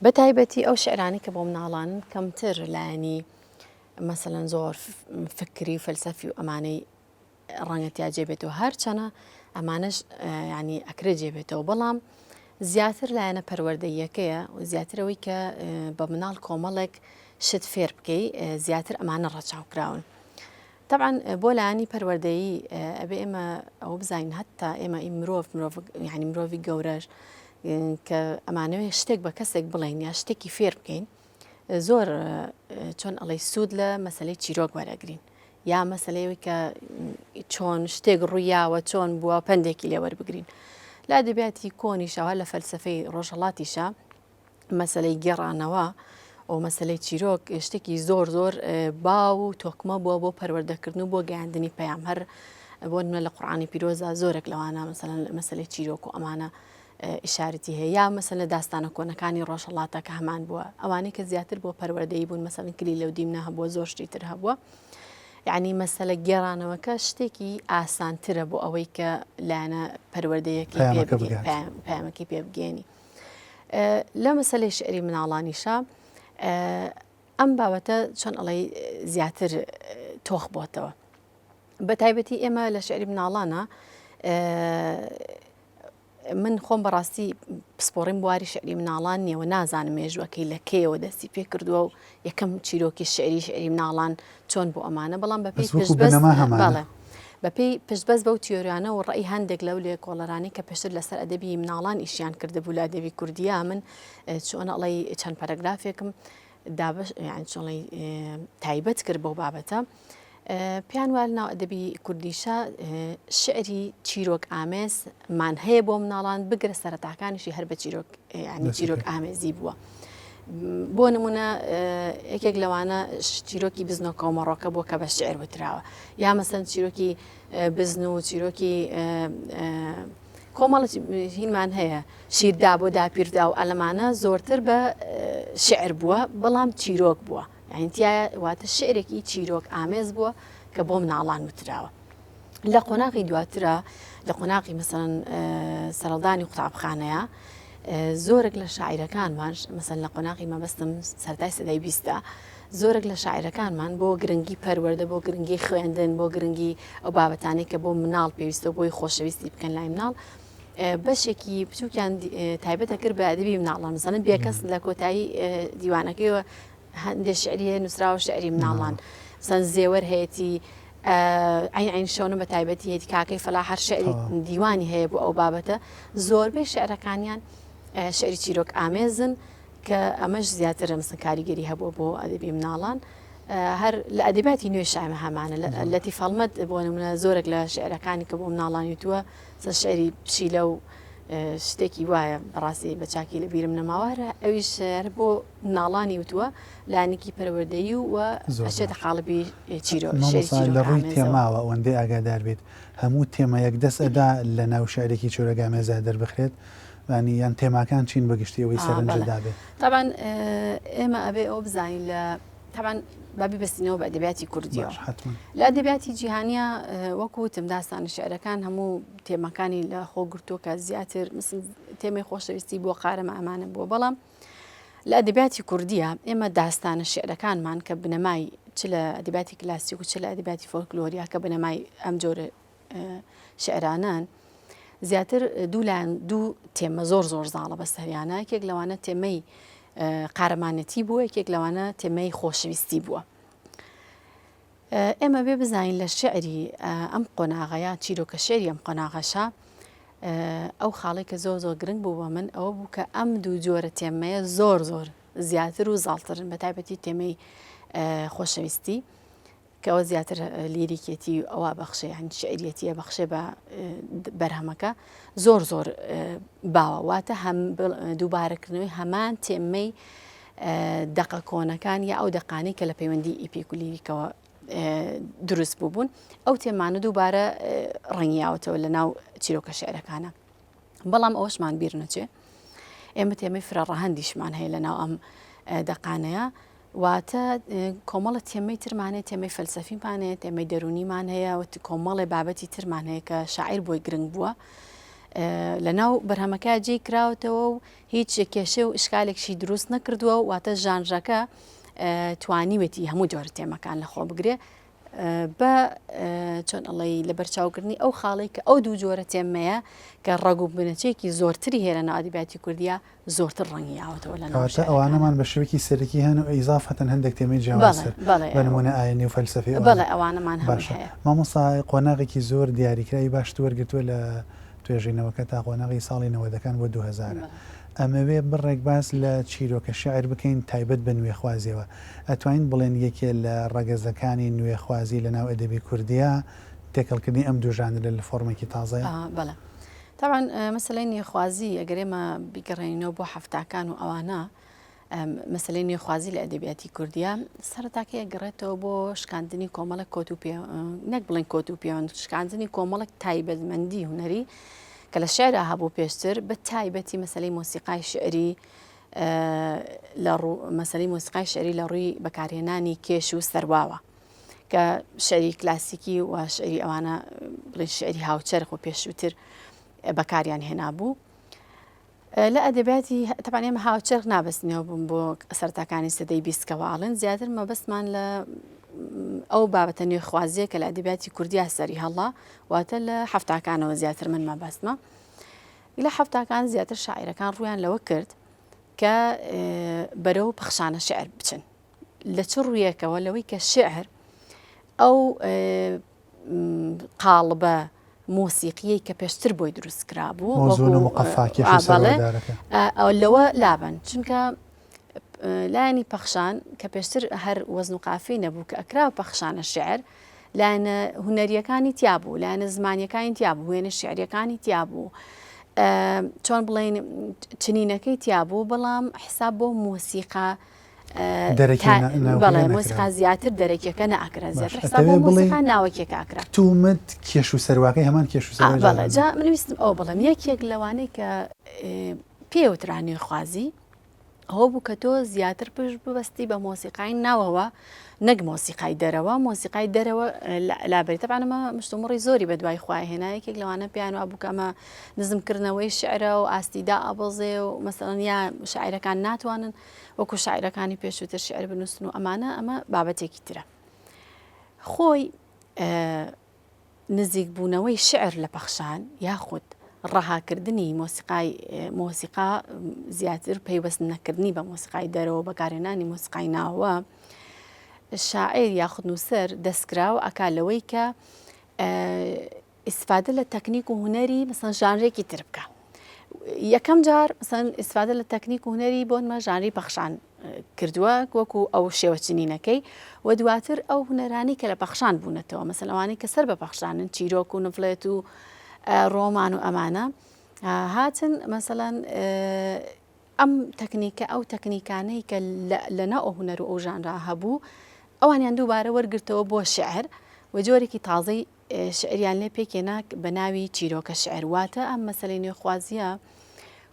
بە تایبەتی ئەو شعرانی کە بۆ مناڵان کەمتر لایەنی مەسەلەن زۆر فکری و فەلسەفی و ئەمانەی ڕەنگە تیا جێ بێتەوە هەرچەنە ئەمانەش ینی ئەکرێ جێ بێتەوە بەڵام زیاتر لایەنە پەروەردەیەکەیە و زیاتر ئەوەی کە بە مناڵ کۆمەڵێک شت فێر بکەی زیاتر ئەمانە ڕەچاو کراون. طبعا بۆ لایەنی پەروەردەیی ئەبێ ئێمە ئەوە بزانین هەتا ئێمە ئی مرۆڤ مرۆڤ یعنی مرۆڤی گەورەش کە ئەمانەوێ شتێک بە کەسێک بڵێین یا شتێکی فێر بکەین زۆر چۆن ئەڵێ سوود لە مەسلەی چیرۆک وەرەگرین یا مەسەلەی ئەوەی کە چۆن شتێک ڕوویاوە چۆن بووە پەندێکی لێ وەربگرین لە ئەدەبیاتی کۆنیشەوە لە فەلسفەی ڕۆژهەڵاتیشە مەسلەی گێڕانەوە و مەسلەی چیرۆک شتێکی زۆر زۆر باو و تۆکمە بووە بۆ پەروەردەکردن و بۆ گەیاندنی پەیام هەر بۆ نمونە لە قورئانی پیرۆزدا زۆرێک لەوانە مەسەلەن مەسلەی چیرۆک و ئەمانە ئیشارەتی هەیە یا مەسەلەن لە داستانە کۆنەکانی ڕۆژهەڵاتە کە هەمان بووە ئەوانەی کە زیاتر بۆ پەروەردەیی بوون مەسەلەن کلیلە و دیمنە هەبووە زۆر شتی تر هەبووە یعنی مەسەلە گێڕانەوەکە شتێکی ئاسانترە بۆ ئەوەی کە لایەنە پەروەردەیەکی پەیامەکەی پێ بگەێنی لە مەسەلەی شعری مناڵانیشە ئەم بابەتە چۆن ئەڵێ زیاتر تۆخ بۆتەوە بە تایبەتی ئێمە لە شعری مناڵانە من خۆم بەڕاستی پسپۆڕیم بواری شعری مناڵان نییە و نازانم مێژووەکەی لە کەیەوە دەستی پێ کردووە و یەکەم چیرۆکی شعری شعری مناڵان چۆن بۆ ئەمانە بەڵام بەپێی پشتبەست بەڵێ بەپێی پشتبەست بەو تیۆریانە و ڕەئی هەندێک لەو لێکۆڵەرانەی کە پێشتر لەسەر ئەدەبی مناڵان ئیشیان کردبوو لە ئەدەبی کوردییا من چۆن ئەڵێی چەند پەرەگرافێکم دابەش یان چۆنی تایبەت کرد بەو بابەتە پێیان وایە لەناو ئەدەبی کوردیشا شیعری چیرۆک ئامێز مان هەیە بۆ مناڵان بگرە سەرەتاکانیشی هەر بە چیرۆک ینی چیرۆک ئامێزی بووە. بۆ نمونە یەکێک لەوانە چیرۆکی بزنۆکە و مەڕۆکە بووە کە بە شعر وتراوە یا مەسەن چیرۆکی بزن و چیرۆکی کۆمەڵ هینمان هەیە شیردا بۆ داپیردا و ئەلەمانە زۆرتر بە شعر بووە بەڵام چیرۆک بووە یانی تیایە واتە شعرێکی چیرۆک ئامێز بووە کە بۆ مناڵان وتراوە لە قۆناغی دواترە لە قۆناغی مەسەن سەرڵدانی قوتابخانەیە زۆرێک لە شاعیرەکانمان مەسەن لە قۆناغی مەبەستم سەرای سەدای بیستە زۆرێک لە شاعیرەکانمان بۆ گرنگی پەروەردە بۆ گرنگی خوێندن بۆ گرنگی ئەو بابەتانەی کە بۆ مناڵ پێویستە بۆی خۆشەویستی بکەن لای مناڵ بەشێکی بچووکیان تایبەتە کرد بە ئەدەبی مناڵان مەسەلەن بێکەس لە کۆتایی دیوانەکەیەوە هەندێ شعری هەیە نووسراوە شعری مناڵان سەن زێوەر هەیەتی عین عین شەونم بە تایبەتی هەیەتی کاکەی فەلا هەر شعری دیوانی هەیە بۆ ئەو بابەتە زۆربەی شعرەکانیان شعری چیرۆک ئامێزن کە ئەمەش زیاتر مەسەن کاریگەری هەبووە بۆ ئەدەبی مناڵان هەر لە ئەدەبیاتی نوێ شامە هەمانە لەتیف هەڵمەت بۆ نمونە زۆرێک لە شعرەکانی کە بۆ مناڵان وتووە سە شعری پشیلە و شتێکی وایە بەڕاستی بە چاکی لە بیرم نەماوە هەر ئەویش هەر بۆ مناڵانی وتووە لایەنێکی پەروەردەیی و ئەچێتە قاڵبی چیرۆ شعری مامۆستا لە ڕووی تێماوە ئەوەندەی ئاگادار بیت هەموو تێما یەک دەست ئەدا لە ناو شعرێکی چیرۆکئامێزا دەربخرێت یانی یان تێماکان چین بە گشتی ئەوەی سەرنجت دابێ؟ تەبعەن ئێمە ئەبێ ئەوە بزانین لە. تەبعەن با بیبەستینەوە بە ئەدەبیاتی کوردیەوە. باش حەتمەن. لە ئەدەبیاتی جیهانیە وەکو وتم داستانە شیعرەکان هەموو تێمەکانی لە خۆ گرتووە کە زیاتر مثل تێمەی خۆشەویستی بووە قارەمە ئەمانە بووە بەڵام لە ئەدەبیاتی کوردیە ئێمە داستانە شیعرەکانمان کە بنەمای چ لە ئەدەبیاتی کلاسیک و چ لە ئەدەبیاتی فۆلکلۆریا کە بنەمای ئەم جۆرە شیعرانەن زیاتر دوو لایەن دوو تێمە زۆر زۆر زاڵە بەسەریانە یەکێک لەوانە تێمەی قارەمانەتی بووە یەکێک لەوانە تێمەی خۆشەویستی بووە. ئێمە بێ بزانین لە شعری ئەم قۆناغەیە چیرۆکە شعری ئەم قۆناغەشە ئەو خاڵێک کە زۆر زۆر گرنگ بوو بۆ من ئەوە بوو کە ئەم دوو جۆرە تێمەیە زۆر زۆر زیاتر و زاڵترن بە تایبەتی تێمەی خۆشەویستی کە ئەوە زیاتر لیریکێتی ئەوە بەخشێ یانی شعریەتیە بەخشێ بە بەرهەمەکە زۆر زۆر باوە واتە هەم دووبارەکردنەوەی هەمان تێمەی دەقە کۆنەکان یا ئەو دەقانەی کە لە پەیوەندی ئیپیک و لیریکەوە دروست بوو بوون ئەو تێمانە دووبارە ڕەنگیاوەتەوە لە ناو چیرۆکە شعرەکانە بەڵام ئەوەشمان بیر نەچێ ئێمە تێمەی فرە ڕەهەندیشمان هەیە لە ناو ئەم دەقانەیە واتە کۆمەڵە تێمەی ترمان هەیە تێمەی فەلسەفیمان هەیە تێمەی دەروونیمان هەیە و کۆمەڵێ بابەتی ترمان هەیە کە شاعیر بۆی گرنگ بووە لە ناو بەرهەمەکە جێی کراوەتەوە و هیچ کێشە و ئشکالێکشی دروست نەکردووە واتە ژانرەکە توانیوێتی هەموو جۆرە تێمەکان لەخۆ بگرێ بە چۆن ئەڵێی لەبەرچاوکردنی ئەو خاڵەی کە ئەو دوو جۆرە تێمەیە کە ڕەگ و بنەچەیەکی زۆرتری هەیە لە ناو ئەدەبیاتی کوردییا زۆرتر ڕەنگی یاوەتەوە لە ناو کەواتە شیعرەکانا. ئەوانەمان بە شێوەیەکی سەرەکی هەن و ئیزافەتەن هەندێک تێمەی بەڵێ جیاوازتر بەڵێ بە نموونە ئایینی و فەلسەفی ئەوانە. بەڵێ ئەوانەمان هەمووی باشە هەیە. مامۆستا قۆناغێکی زۆر دیاریکراوی باشت وەرگرتووە لە توێژینەوەکە تا قۆناغی ساڵی نەوەدەکان بۆ دووهەزارە. بەڵێ. ئەمەوێ بڕێک باس لە چیرۆکە شیعر بکەین تایبەت بە نوێخوازیەوە. ئەتوانین بڵێن یەکێ لە ڕەگەزەکانی نوێخوازی لە ناو ئەدەبی کوردیا تێکەڵکردنی ئەم دوو ژانرە لە فۆرمێکی تازەیە؟ بەڵێ. تەبعەن مەسەلەی نوێخوازی ئەگەر ئێمە بیگەڕێنینەوە بۆ حەفتاکان و ئەوانە مەسەلەی نوێخوازی لە ئەدەبیاتی کوردیا سەرەتاکەی ئەگەڕێتەوە بۆ شکاندنی کۆمەڵێک کۆت و پێ نەک بڵێن کۆت و پێوەند شکاندنی کۆمەڵێک تایبەتمەندی هونەری کە لە شعرا هەبوو پێشتر بە تایبەتی مەسەلەی مۆسیقای شعری لە مەسەلەی مۆسیقای شعری لە ڕووی بەکارهێنانی کێش و سەرواوە کە شعری کلاسیکی و شعری ئەوانە بڵێن شعری هاوچەرخ و پێشووتر بەکاریان هێنابوو لە ئەدەبیاتی تەبعەن ئێمە هاوچەرخ نابەستینەوە بوون بۆ سەرەتاکانی سەدەی بیستکەوە ئەڵێن زیاتر مەبەستمان لە ئەو بابەتە نوێخوازیە کە لە ئەدەبیاتی کوردیا سەری هەڵا واتە لە حەفتاکانەوە زیاتر من مەبەستمە لە حەفتاکان زیاتر شاعیرەکان ڕویان لەوە کرد کە بەرەو پەخشانە شعر بچن لە چ ڕوویەکەوە لەوەی کە شعر ئەو قاڵبە مۆسیقیەی کە پێشتر بۆی دروست کرابوو لەوە لابن چونکە لایەنی پەخشان کە پێشتر هەر وەزن و قافی نەبوو کە ئەکرا پەخشانە شعر لایەنە هونەریەکانی تیا بوو لایەنە زمانیەکانی تیا بوو وێنە شعریەکانی تیا بوو چۆن بڵین چنینەکەی تیا بوو بەڵام حساب بۆ مۆسیقا بەڵێ مۆسیقا زیاتر دەرەکیەکە نەئەکرا زیاتر حساب بۆ مۆسیقا ناوەکیەکە ئەکرا. کتومت کێش و سەرواکەی هەمان کێش و سەروای بەڵێ جا من ویستم ئەوە بڵێم یەکێک لەوانەی کە پێوترا نوێخوازی ئەوە بوو کە تۆ زیاتر پشت ببەستی بە مۆسیقای ناوەوە نەک مۆسیقای دەرەوە مۆسیقای دەرەوە لابەری تەبعەن ئەمە مشتومڕی زۆری بە دوای خۆی هێنا یەکێک لەوانە پێیان وابوو کە ئەمە نزمکردنەوەی شعرە و ئاستی دائەبەزێ و مەسەڵەن یا شاعیرەکان ناتوانن وەکو شاعیرەکانی پێشووتر شیعر بنووسن و ئەمانە ئەمە بابەتێکی ترە خۆی نزیکبوونەوەی شیعر لە پەخشان یاخود ڕەهاکردنی مۆسیقای مۆسیقا زیاتر پەیوەست نەکردنی بە مۆسیقای دەرەوە بەکارهێنانی مۆسیقای ناوە شاعیر یاخود نووسەر دەستکراو ئەکا لەوەی کە ئیسفادە لە تەکنیک و هونەری مەسەن ژانرێکی تر بکە یەکەم جار مەسەن ئیسفادە لە تەکنیک و هونەری بۆنمە ژانری پەخشان کردووە وەکو ئەو شێوە چنینەکەی و دواتر ئەو هونەرانی کە لە پەخشان بوونەتەوە مەسەن ئەوانەی کە سەر بە پەخشانن چیرۆک و نڤلێت و ڕۆمان و ئەمانە هاتن مەسەلەن ئەم تەکنیکە ئەو تەکنیکانەی کە لەناو ئەو هونەر و ئەو ژانرا هەبوو ئەوانیان دووبارە وەرگرتەوە بۆ شعر و جۆرێکی تازەی شیعریان لێ پێکهێنا بە ناوی چیرۆکە شیعر واتە ئەم مەسەلەی نوێخوازییە.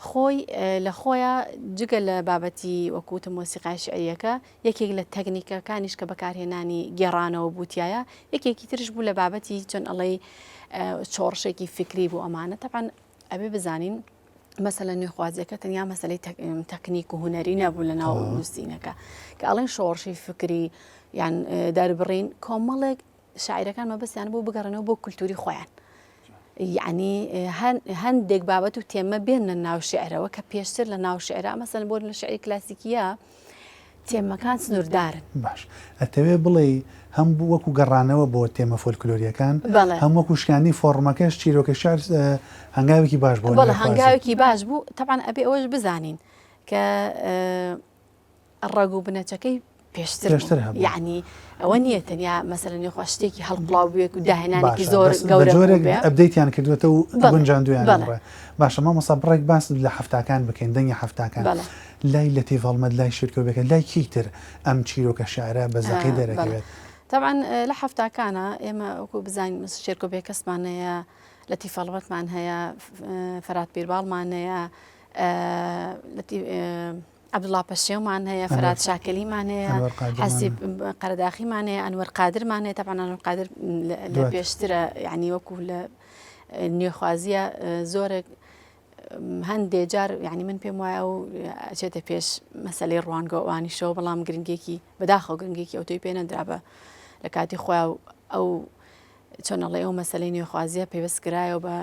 خۆی لە خۆیا جگە لە بابەتی وەکو وتم مۆسیقای شیعرییەکە، یەکێک لە تەکنیکەکانیش کە بەکارهێنانی گێڕانەوە بوو تیایا، یەکێکی ترش بوو لە بابەتی چۆن ئەڵێی شۆڕشێکی فیکری بوو ئەمانە. تەبعەن ئەبێ بزانین مەسەلە نوێخوازیەکە تەنیا مەسەلەی تەکنیک و هونەری نەبوو لە ناو نووسینەکە. کە ئەڵێن شۆڕشی فکری یان دەربڕین کۆمەڵێک شاعیرەکان مەبەستیان بوو بگەڕێنەوە بۆ کولتوری خۆیان. یعنی هەندێک بابەت و تێمە بێنە ناو شعرەوە کە پێشتر لە ناو شعرا مەسەن بۆ لە شعری کلاسیکیە تێمەکان سنووردارن. باش ئەتەوێ بڵێی هەم وەکو گەڕانەوە بۆ تێمە فۆلکلۆریەکان هەم وەکو شکاندنی فۆڕمەکەش چیرۆکە شعر هەنگاوێکی باش بۆ بەڵێ هەنگاوێکی باش بوو تەبعەن ئەبێ ئەوەش بزانین کە ڕەگ و بنەچەکەی پێشتر پێشتر هەبوو. یەعنی ئەوە نییە تەنیا مەسەلەن یخوا شتێکی هەڵقوڵاو بووێک و داهێنانێکی باشە زۆر بەس بە گەورە جۆرێک بووبێ. update یان کردووەتە و بەڵێ گونجاندوویانە بەڵێ. بڕێ. باشە مامۆستا بڕێک باس لە حەفتاکان بکەین دەنگی حەفتاکان بەڵێ. لای لەتیف هەڵمەت لای شێرکۆ بێکەس لای کێی تر ئەم چیرۆکە شیعرە بە زەقی بەڵێ دەرەکەوێت؟ تەبعەن لە حەفتاکانا ئێمە وەکوو بزانین مەسەلەن شێرکۆ بێکەسمان هەیە، لەتیف هەڵمەتمان هەیە، فەرهاد پیرباڵمان هەیە، لەتیف عەبدوڵا پەشێومان هەیە، فەراد شاکەلیمان هەیە، حەسیب قەرەداخیمان هەیە، ئەنوەر قادرمان هەیە، تەبعەن ئەنوەر قادر لە پێشترە یعنی وەکو لە نوێخوازیە زۆرێک هەندێ جار یعنی من پێم وایە ئەو ئەچێتە پێش مەسلەی ڕوانگە ئەوانیشەوە بەڵام گرنگێکی بەداخەوە گرنگێکی ئەوتۆی پێ نەدرا بە لە کاتی خۆیان ئەو چۆن ئەڵێی ئەو مەسەلەی نوێخوازیە پەیوەست کرایەوە بە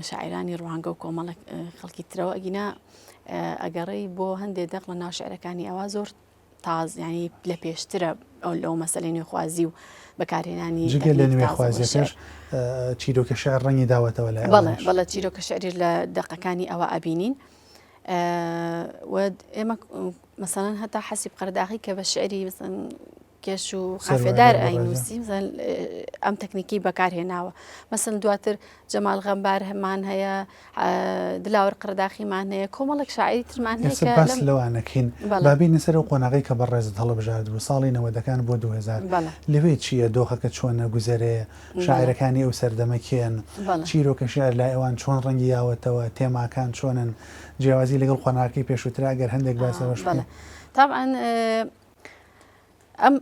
شاعیرانی ڕوانگە و کۆمەڵێک خەڵکی ترەوە ئەگینا ئەگەڕێی بۆ هەندێک دەق لە ناو شعرەکانی ئەوە زۆر تاز ینی لە پێشترە ئەو لەو مەسەلەی نوێخوازی و بەکارهێنانی جگە لە نوێخوازیەکەش چیرۆکە شعر ڕەنگی داوەتەوە لای بەڵێ بەڵێ چیرۆکە شعریش لە دەقەکانی ئەوە ئەبینین و ئێمە مەسەلەن هەتا حەسیب قەرداخی کە بە شعری مەسەلەن کێش و قافێدار ئەینووسی ئەم تەکنیکی بەکارهێناوە مەسن دواتر جەمال غەمبار هەمان هەیە دلاوەر قڕداخیمان هەیە کۆمەڵێک شاعری ترمان هەیە باس لەوانەکەین بابینە سەر و قۆناغی کە بەڕێزت هەڵبژارد بوو ساڵی نەوەدەکان بۆ 2000 لەوێ چییە دۆخەکە چۆنە گوزەرێ شاعرەکانی ئەو سەردەمە کێن چیرۆکە شعر لای ئەوان چۆن ڕەنگی یاوەتەوە تێماکان چۆنن جیاوازی لەگەڵ قۆناغەکەی پێشووترا گەر هەندێک باس لەوەش بکەین. تابعاً ئەم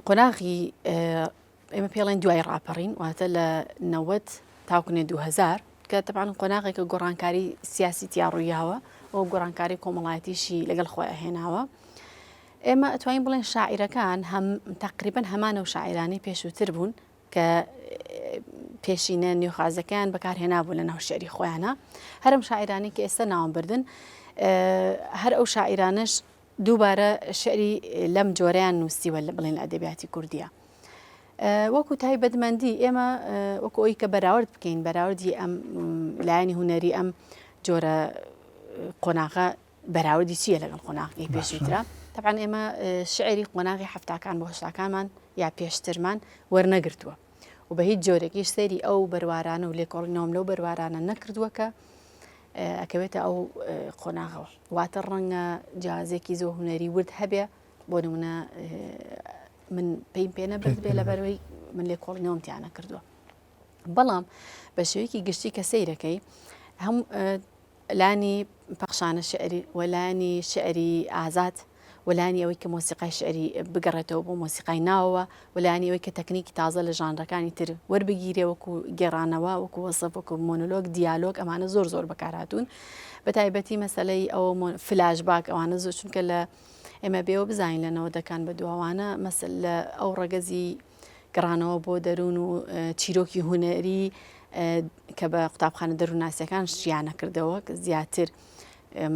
قۆناغی ئێمە پێڵێن دوای ڕاپەڕین واتە لە نەوەت تاوکنێ 2000 کە تەبان قۆناغێکە گۆڕانکاری سیاسی تیا ڕوویاوە و گۆڕانکاری کۆمەڵایەتیشی لەگەڵ خۆی هێناوە ئێمە ئەتوانین بڵێن شاعیرەکان هەم تقریبا هەمانە و شاعیرانی پێشووتر بوون کە پێشینە نوێخوازەکەیان بەکارهێنابوو لە ناو شعری خۆیانە هەرم شاعیرانی کە ئێستا ناوم بردن هەر ئەو شاعیرانش دووبارە شعری لەم جۆرەیان نووسیوە لە بڵێن لە ئەدەبیاتی کوردیە وەکو تایبەتمەندی ئێمە وەکو ئەوی کە بەراورد بکەین بەراوردی ئەم لایەنی هوەری ئەم جۆرە قۆناغە بەراوردی چییە لەگەڵ قۆناغی پێشووترا تەبعەن ئێمە شعری قۆناغی حەفتاکان بۆ هەشتاکانمان یا پێشترمان وەرنەگرتووە و بە هیچ جۆرێکیش سەیری ئەو بەروارانە و لێکۆڵینەوەم لەو بەروارانە نەکردووە کە ئەکەوێتە ئەو قۆناغەوە واتە ڕەنگە جیازێکی زۆر هوەری ورد هەبێ بۆ نمونە من پێیم پێ نەبرد بێ لەبەرەوەی من لێکۆڵینەوەم تیانە کردووە بەڵام بە شێوەیەکی گشتی کە سەیرەکەی هەم لانی پەخشانە شیعری و لانی شیعری ئازاد و لانی ئەوەی کە مۆسیقای شیعری بگەڕێتەوە بۆ مۆسیقای ناوەوە و لانی ئەوەی کە تەکنیکی تازە لە ژانرەکانی تر وەربگیرێ وەکو گێڕانەوە وەکو وەسف وەکو مۆنۆلۆگ دیالۆگ ئەمانە زۆر زۆر بەکارهاتوون بە تایبەتی مەسەلەی ئەوە فلاش باک ئەوانە زۆر چونکە لە ئێمە بێەوە بزانین لە نەوەدەکان بە دواوانە مەسل لە ئەو ڕەگەزی گەڕانەوە بۆ دەروون و چیرۆکی هونەری کە بە قوتابخانە دەروونناسیەکان شیانە کردەوە زیاتر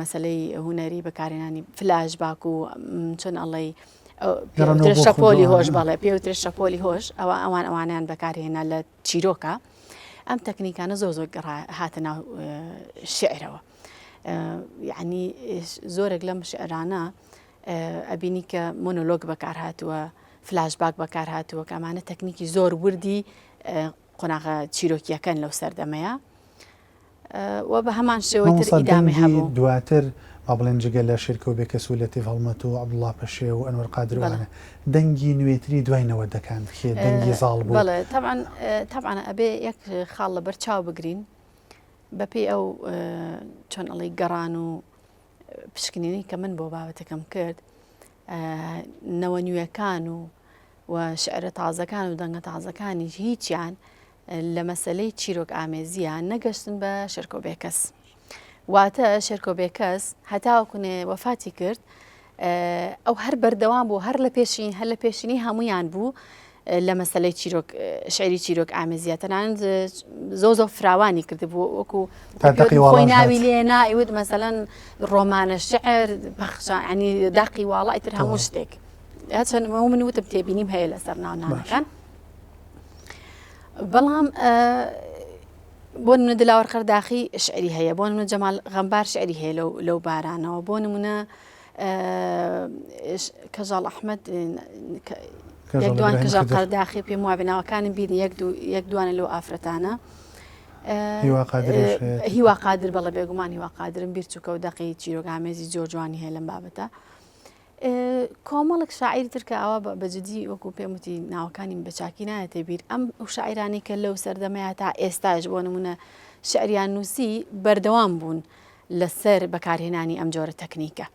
مەسلەی هونەری بەکارهێنانی فلاش باک و چۆن ئەڵێی شەپۆلی هۆش بەڵێ پێوترێ شەپۆلی هۆش ئەوە ئەوان ئەوانیان بەکارهێنا لە چیرۆکە ئەم تەکنیکانە زۆر زۆر هاتە ناو شعرەوە یعنی زۆرێک لەم شعرانە ئەبینی کە مۆنۆلۆگ بەکارهاتووە، فلاش باک بەکارهاتووە کە ئەمانە تەکنیکی زۆر وردی قۆناغە چیرۆکییەکەن لەو سەردەمەیە و بە هەمان شێوەی تر مامۆستا ئیدامەی دەنگی هەبوو. دواتر با بڵێن جگە لە شێرکۆ بێکەس و لەتیف هەڵمەت و عەبدوڵڵا پەشێو و ئەنوەر قادر و بەڵێ. ئەوانە دەنگی نوێتری دوای نەوەدەکان کێ دەنگی زاڵ بوو؟ بەڵێ تەبعەن تەبعەن ئەبێ یەک خاڵ لەبەر چاو بگرین. بەپێی ئەو چۆن ئەڵی گەڕان و پشکنینی کە من بۆ بابەتەکەم کرد نەوە نوێکان و و شعرە تازەکان و دەنگە تازەکانیش هیچیان لە مەسلەی چیرۆک ئامێزیە نەگەشتن بە شێرکۆ بێکەس واتە شێرکۆ بێکەس هەتاوەکونێ وەفاتی کرد ئەو هەر بەردەوام بوو هەر لە پێشین هەر لە پێشینی هەمویان بوو لە مەسلەی چیرۆک شعری چیرۆک ئامێزیە تەنانەت زۆ زۆ فراوانی کردبوو وەکو خۆی ناوی لێ نایوت مەسەلەن ڕۆمانە شعر پەخشە ینی داقی واڵای تر هەموو شتێک هەچەند من وتم تێبینیم هەیە لەسەر ناونانەکان بەڵام بۆ نمونە دلاوەر قەرداخی شعری هەیە بۆ نمونە جەمال غەمبار شعری هەیە لەو لەو بارانەوە بۆ نمونە کەژاڵ ئەحمد یەک دوان کەژاڵ قەرداخی پێم وابێ ناوەکانم بیر یەک دوو یەک دوانە لەو ئافرەتانە هیوا قادر بەڵێ بێگومان هیوا قادرم بیر چووکە و دەقی چیرۆکامێزی زۆر جوانی هەیە لەم بابەتە کۆمەڵێک شاعیری تر کە ئاوا بە جدی وەکو پێم وتی ناوەکانیم بە چاکی نایەتە بیر ئەم شاعیرانەی کە لەو سەردەمەیە تا ئێستاش بۆ نمونە شعریان نووسی بەردەوام بوون لەسەر بەکارهێنانی ئەم جۆرە تەکنیکە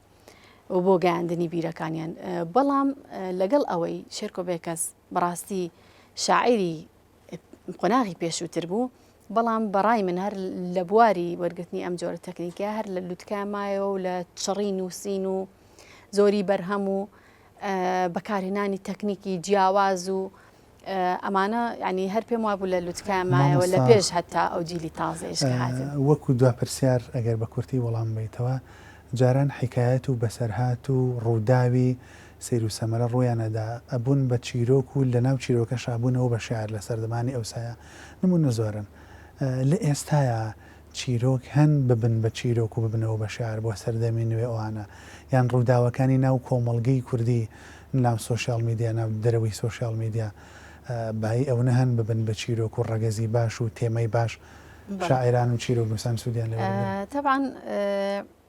و بۆ گەیاندنی بیرەکانیان بەڵام لەگەڵ ئەوەی شێرکۆ بێکەس بەڕاستی شاعیری قۆناغی پێشووتر بوو، بەڵام بەڕای من هەر لە بواری وەرگرتنی ئەم جۆرە تەکنیکە هەر لە لوتکە مایەوە و لە چڕی نووسین و زۆری بەرهەم و بەکارهێنانی تەکنیکی جیاواز و ئەمانە ینی هەر پێم وابوو لە لوتکە مایەوە لە پێش هەتا ئەو جیلی تازەیش کە هاتن. وەکو دوا پرسیار ئەگەر بە کورتی وەڵام بەیتەوە، جاران حیکایەت و بەسەرهات و ڕووداوی سەیر و سەمەرە ڕوویان ئەدا، ئەبوون بە چیرۆک و لە ناو چیرۆکەشا بوونەوە بە شیعر لە سەردەمانی ئەوسایا نموونە زۆرن. لە ئێستایا چیرۆک هەن ببن بە چیرۆک و ببنەوە بە شیعر بۆ سەردەمی نوێ ئەوانە یان ڕووداوەکانی ناو کۆمەڵگەی کوردی ناو سۆشیاڵ میدیا ناو دەرەوەی سۆشیاڵ میدیا بایی ئەونە هەن ببن بە چیرۆک و ڕەگەزی باش و تێمای باش شاعیران و چیرۆکنووسان سوودیان لێ وەربگرن؟ تەبعەن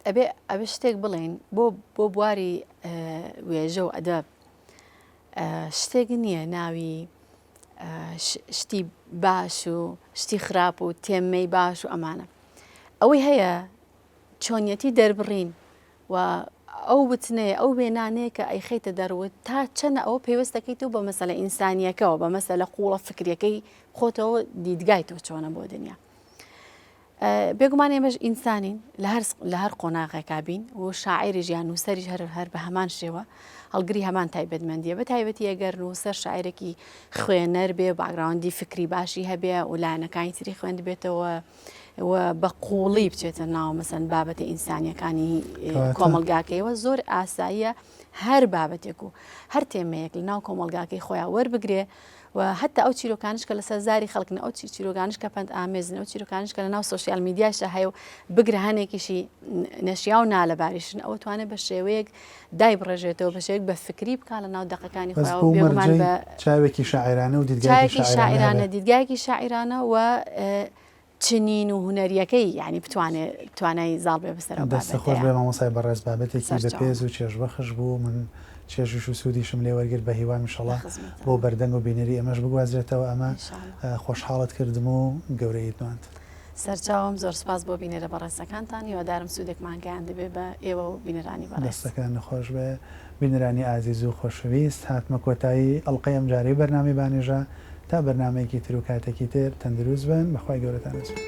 ئەبێ ئەبێ شتێک بڵێین بۆ بۆ بواری وێژە و ئەدەب شتێک نییە ناوی شتی باش و شتی خراپ و تێمەی باش و ئەمانە ئەوەی هەیە چۆنیەتی دەربڕین و ئەو وتنەیە ئەو وێنانەیە کە ئەیخەیتە دەروت تا چەنە ئەوە پەیوەست دەکەیت و بە مەسەلە ئینسانیەکەوە بە مەسەلە قوڵە فکریەکەی خۆتەوە دیدگای تۆ چۆنە بۆ دنیا بێگومان ئێمەش ئینسانین لە هەر لە هەر قۆناغێکا بین و شاعیریش یان نووسەریش هەر هەر بە هەمان شێوە هەڵگری هەمان تایبەتمەندیە بە تایبەتی ئەگەر نووسەر شاعیرێکی خوێنەر بێ background ی فکری باشی هەبێ و لایەنەکانی تری خوێندبێتەوە و بە قوڵی بچێتە ناو مەسەن بابەتە ئینسانیەکانی کۆمەڵگاکەیەوە زۆر ئاساییە هەر بابەتێک و هەر تێمەیەک لە ناو کۆمەڵگاکەی خۆیان وەربگرێ و هەتا ئەو چیرۆکانش کە لەسەر زاری خەڵکن ئەو چیرۆکانش کە پەند ئامێزن ئەو چیرۆکانش کە لە ناو سۆشیال میدیاشدا هەیە و بگرە هەنێکیشی نەشیا و نالەباریشن ئەوە توانێت بە شێوەیەک دایبڕێژێتەوە بە شێوەیەک بە فکری بکا لە ناو دەقەکانی بەس خۆیەوە بەو بێگومان مەرجەی بە چاوێکی شاعیرانە و دیدگایەکی چاوێکی شاعیرانە شاعیرانە هەبێ. دیدگایەکی شاعیرانە و چنین و هونەریەکەی یانی بتوانێ توانای زاڵ بێ بەسەر ئەو دەستت خۆش بابەتەیا. بێ مامۆستای بەڕێز بابەتێکی سەرچاوم. بەپێز و چێژبەخش بوو من چێژیش و سوودیشم لێ وەرگرت بە هیوام لە ئیشەڵا بۆ خزمەتم. بەردەنگ و بینەری ئێمەش بگوازرێتەوە ئەمە ان شاء اللە. خۆشحاڵت کردم و گەورەیت نواند. سەرچاوم زۆر سوپاس بۆ بینەرە بەڕێزەکانتان هیوادارم سوودێکمان گەیاندبێ بە ئێوە و بینەرانی بەڕێز. دەستەکانت خۆش بێ بینەرانی ئازیز و خۆشەویست هاتمە کۆتایی ئەڵقەی ئەمجارەی بەرنامەی بانێژە تا بەرنامەیەکی تر و کاتێکی تر تەندروست بن بەخوای گەورەتان ئەسپێرم.